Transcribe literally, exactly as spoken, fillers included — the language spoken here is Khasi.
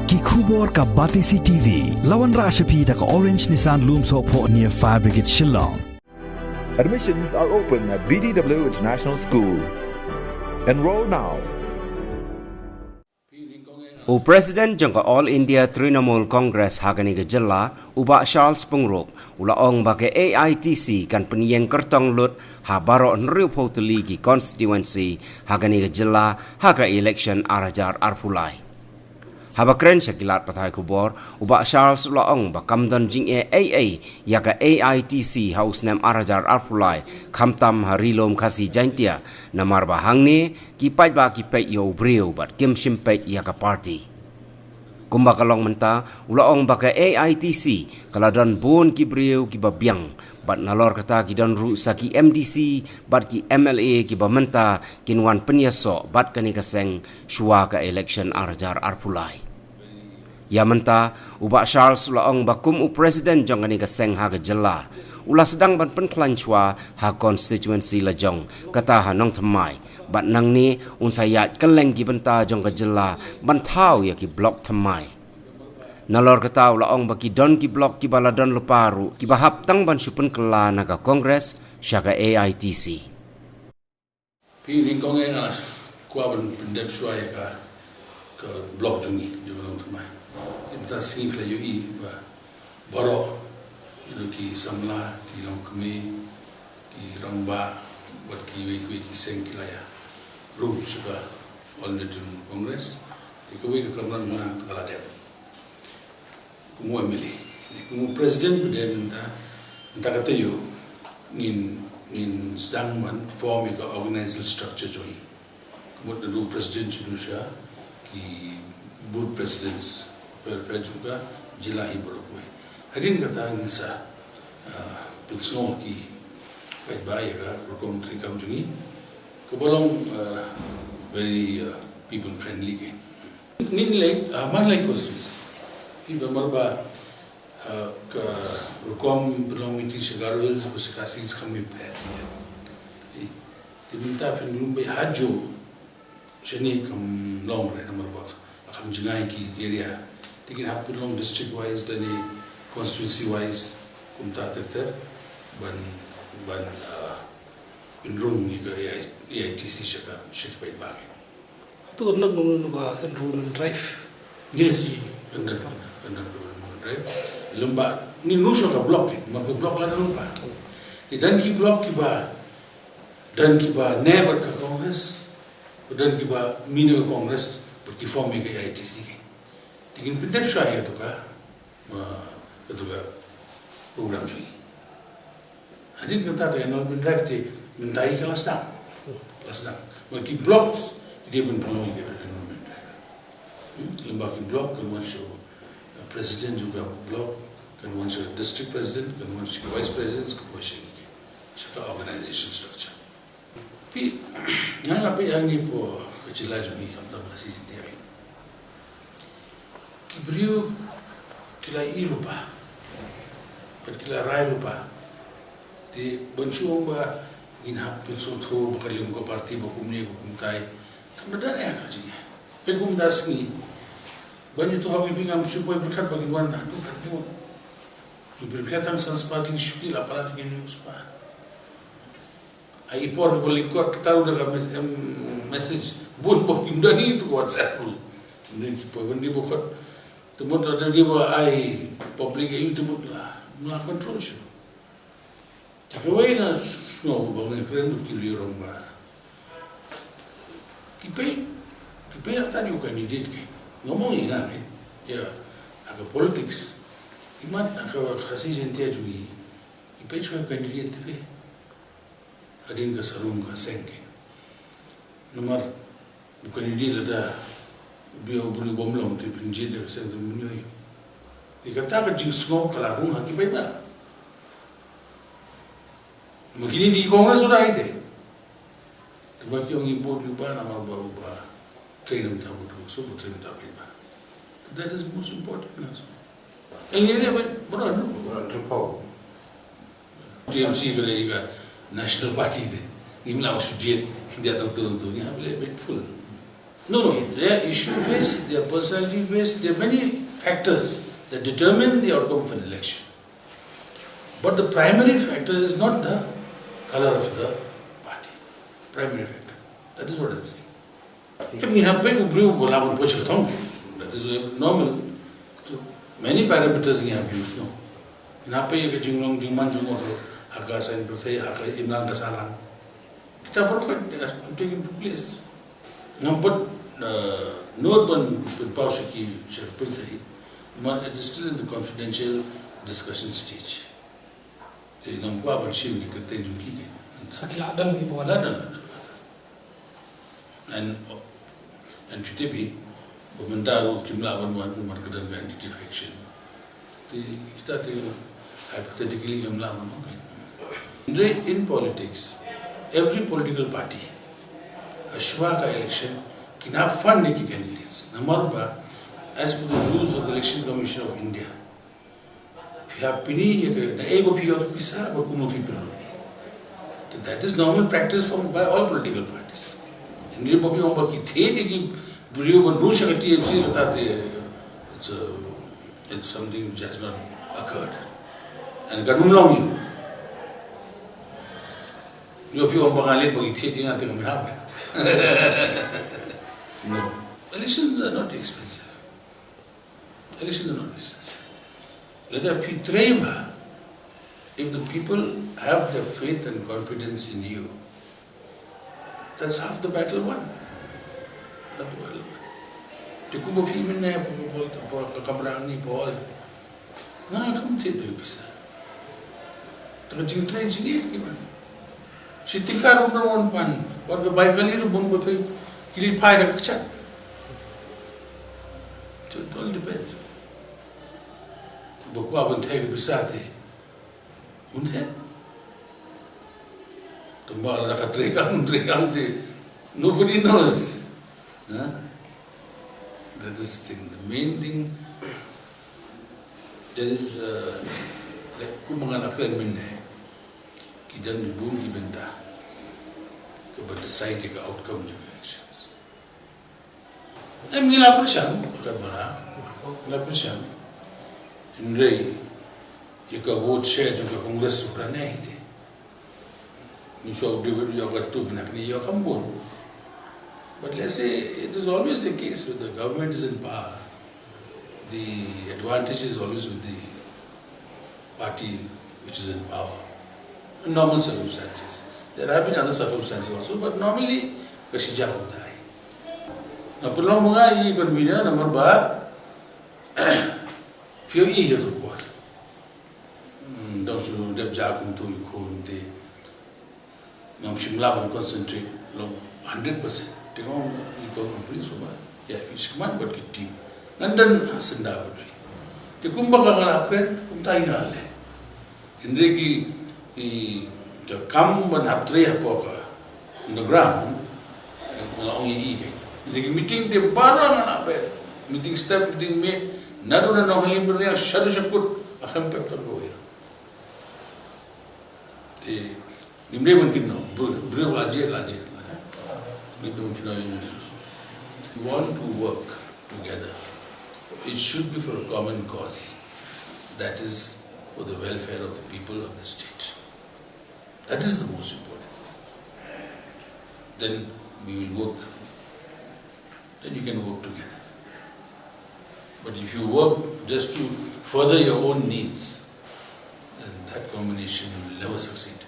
Ki khubor ka Batesi T V. La wanrah sha phi da ka Orange Nissan Lumsohphoh near Fire Brigade Shillong. Admissions are open at B D W International School. Enroll now. U President jong ka All India Trinamool Congress ha kane ka jylla, u Bah Charles Pyngrope, u la ong ba ka A I T C kan pynïeng kyrtong lut ha baroh hynriewphew tylli ki constituency ha kane ka jylla ha ka election ar hajar arphew lai. Haba kren sha ki lad pathai khubor, u Bah Charles u la ong ba kam don jingeh ei ei ïa ka A I T C ha u snem ar hajar arphew lai, khamtam ha Ri Lum Khasi Jaiñtia, namar ba hangne ki paidbah ki peit ïa u briew bad kim shym peit ïa ka party. Kumba ka long mynta, u la ong ba ka A I T C ka la don bun ki briew kiba biang, bad nalor kata ki don ruh sa ki M D C bad ki M L A kiba mynta kin wan pynïasoh bad kane ka seng shuwa ka election ar hajar arphew lai. Ïa mynta, u Bah Charles u la ong ba kum u President jong kane ka seng ha ka jylla, u la sdang ban pynkhlaiñ shuwa ha constituency la jong, kata ha Nongthymmai, bad nangne un sa ïaid kylleng ki bynta jong ka jylla ban thaw ïa ki block thymmai. Nalor kata u la ong ba ki don ki block kiba la don lypa ruh kiba hap tang ban shu pynkylla na ka Congress sha ka A I T C. Phi, nyngkong eh nga kwah ban pyndep shuwa ïa ka, ka block jong ngi, jong Nongthymmai. Te mynta sngi phi la ïohi ba baroh, ïa ki samla, ki longkmie, ki rangbah, bad kiwei kiwei ki seng ki la ïa rung sha ka All India Trinamool Congress. Te kawei ka kamram nga ka la dep kum u M L A. Kum u President pat de mynta, mynta ka taïew ngin, ngin sdang ban form ïa ka organizational structure jong ngi. Ka mut naduh President shaduh sha ki booth presidents, pher pher jong ka jylla hi baroh kawei. Hadien kata ngin sa, ah, pynsngew ki paidbah ïa ka rukom treikam jong ngi, kaba long, ah, very, ah, people friendly kein. Ngin leit, ah, man leit constituency. Phi, namar ba, ah, ka rukom pynlong meeting sha Garo Hills bad sha Khasi Hills kam mih pher. Te mynta phin lum beit hajuh, shane kam long re, namar ba kam jngai ki area. Te kin hap pynlong district wise lane constituency wise, kumta ter ter, ban, ban, ah, pynrung ïa ka A I, A I T C sha ka, sha ki paidbah. To nang nang nang ka enrollment drive. Yes. Enrollment, enrollment drive. Lem bad ngin ruh sha ka block, eh, namar ka block la don lypa. Te don ki block kiba, don kiba ne bad ka Congress, don kiba mih na ka Congress, bad ki form ïa ka A I T C. Te ngin pyndep shuwa ïa kato ka, ah, kato ka program jong ngi. Hadien kata, te enrollment drive te mynta hi ka la sdang. La sdang. Bad ki block ki dei ban pynlong ïa ka enrollment drive. Hmm? Lem bad ki block kan wan sha, uh, president jong ka block, kan wan sha district president, kan wan sha vice president, ka poi sha ngi, sha ka organization structure. Phi, nga nga peit hangne hapoh ka jylla jong ngi, khamtam Khasi Jaiñtia. Ki briew ki la ïohi lypa bad ki la rai lypa. Te ban shu ong ba ngin hap pynsngewthuh ba ka liang ka party ba kumne ba kumtai. Kam da dei ïa kata ka jingeh. Peit kumta sngi, ban ïathuh ha ki, phi, ngam shu poi pyrkhat ba kin wan haduh katne ngut. Pyrkhat tang san spah tylli shuki, la palat kin ïoh spah. Ha i por ba lyngkot, kata ruh da ka mes-, em, message. Bun ba kim don hi tu ka WhatsApp ruh. Kim don hi, ki por ban dei ba khot. Te mut lada dei ba ai public, ai te mut la, la control shuh. Te kawei nga sngew ba nga kren bad ki rangbah. Ki peit, ki peit ïa kata ka candidate kein. Ngam ong ïa nga kein. Ïa, ha ka politics. Imat ha ka Khasi Jaiñtia jong ngi, ki peit shuwa ïa ka candidate te phi. Hadien ka sarum ka seng kein. Namar u candidate lada u briew, u briew bym long, te phin jied da ka seng, te mynta ïa kata ka jingsngew ka la rung ha ki paidbah. Ma kine ki Congress u dei te. Te ba ki ong ngi vote ïa u ba namar ba u ba trei na ka bynta vote, so ba trei na ka bynta paidbah. That is most important, you know, so. Ïa ngi leh ba, ba don, ba don, T M C ka dei ka National Party te. Ngim lah ban shu jied khyndiat dong tu dong tu, ngi hap leh beit full. No, no, they are issue based, they are personality based, there are many factors that determine the outcome of an election. But the primary factor is not the color of the party. Primary factor. That is what I'm saying. Ngin hap peit u briew ba lah ban poi sha ka thong. That is normal. So, many parameters ngin hap use, no. Ngin hap peit ka jinglong jingman jong u ha ka saiñ pyrthei, ha ka imlang ka sahlang. Kita baroh khoit has to take into place. Ngam pat, uh, nud ban pynpaw sha ki sha ka pyrthei. But it is still in the confidential discussion stage. Te ngam kwah ban shim ki kyrteng jong ki. Sa ki la don ki ba wan. La don, la don. And, and phi tip hi ba mynta ruh kim lah ban wan namar ka don ka anti-defection. Te kita te hypothetically kim lah ban wan. Hynrei in politics, every political party, hashwa ka election, kin hap fund ïa ki candidates. Namar ba, as per the rules of the Election Commission of India, phi hap pyni ïa ka, na ei ba phi ïoh pisa, bad kumno phi pynlut. That is normal practice from, by all political parties. Hynrei ba phi ong ba ki thied ïa ki briew ban rung sha ka T M C, kata te, it's a, it's something which has not occurred. And kan ym long hi. Ïoh phi ong ba nga leit ba ki thied ïa nga te kam hap. No. Elections are not expensive. Elections are not expensive. Lada phi trei bha, if the people have their faith and confidence in you, that's half the battle won. Half the battle won. Te kumba phi mynne, phi, phi, phi, ka kamra ni, phi, nga kam thied da ka pisa. Te ka jingtrei jingïeit ki ban. Shi tyngka ruh ym don pan. Wat ka bai kali ruh bun ba phi ki leit phai da ka kjat. So it all depends. Ba kwah ban theh ka pisa te. Un theh. Tang ba la ka trei kam, un trei kam te. Nobody knows. Huh? That is the thing. The main thing, there is, uh, like, kumba nga la kren mynne, ki don bun ki bynta kiba decide ïa ka outcome jong elections. Em, ngi la pyrshang, ka ba la, ngi la pyrshang. Hynrei ïa ka vote share jong ka Congress ruh ka neh hi te. Ngi shu update ïa ka tu bynta kane ïa ka bun. But let's say it is always the case with the government is in power. The advantage is always with the party which is in power. In normal circumstances. There have been other circumstances also, but normally ka shi jaka kumta hi. Nga pynlong ma nga i convener namar ba phi ïohi ïa tu por. Hmm, dang shu dep jia kumtu ïa u khun te. Ngam shym lah ban concentrate long hundred percent. Te nga ong ïa ka company shuwa ba ïa phi shikmat bad ki team. Ngan don ha syndah bad phi. Te kumba ka nga la kren kumta hi nga la leh. Hynrei ki, ki, ka kam ban hap trei hapoh ka on the ground, eh, nga ong ïa i keiñ. Hynrei ki meeting te baroh nga la peit. Meeting step, meeting miet, naduh na Nongheli Mawryngkneng shaduh shakut, ha khlem pep tang kawei. Te ngim dei ban kynnoh, briew, briew la jied, la jied. Ngim dei ban kynnoh ïa u. We want to work together. It should be for a common cause. That is for the welfare of the people of the state. That is the most important. Then we will work. Then you can work together. But if you work just to further your own needs, then that combination will never succeed.